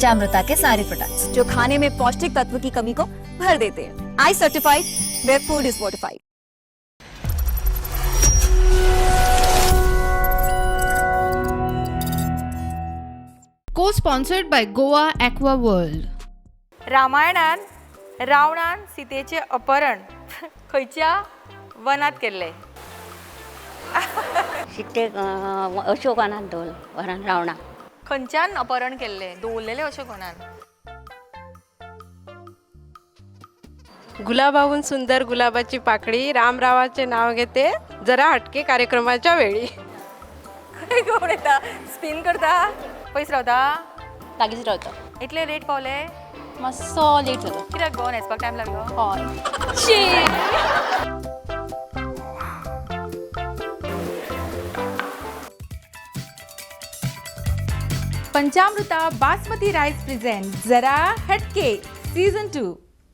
पंचामृता K सारे products जो खाने में पौष्टिक तत्व की कमी को भर देते हैं। I certified where food is fortified. Co-sponsored by Goa Aqua World. रामायणान रावणान सीतेचें अपहरण खंयच्या वनांत केल्लें? सीतेक अशोकानात दवरलें वरान रावणाक. खंयच्यान अपहरण केल्लें, दवरलेलें अशोकवनान? गुलाबाहून सुंदर गुलाबाची पाकळी, रामरावाचे नाव घेते जरा हटके कार्यक्रमाच्या वेळी. खंय कोण येता स्पीन करता, पयस रावता. लागींच रावता. इतले लेट पावले? मातसो लेट जालो. कित्याक गो न्हेसपाक टायम लागलो? हय. पंचामृता बासमती राईस प्रेझेंट जरा हटके सीझन 2.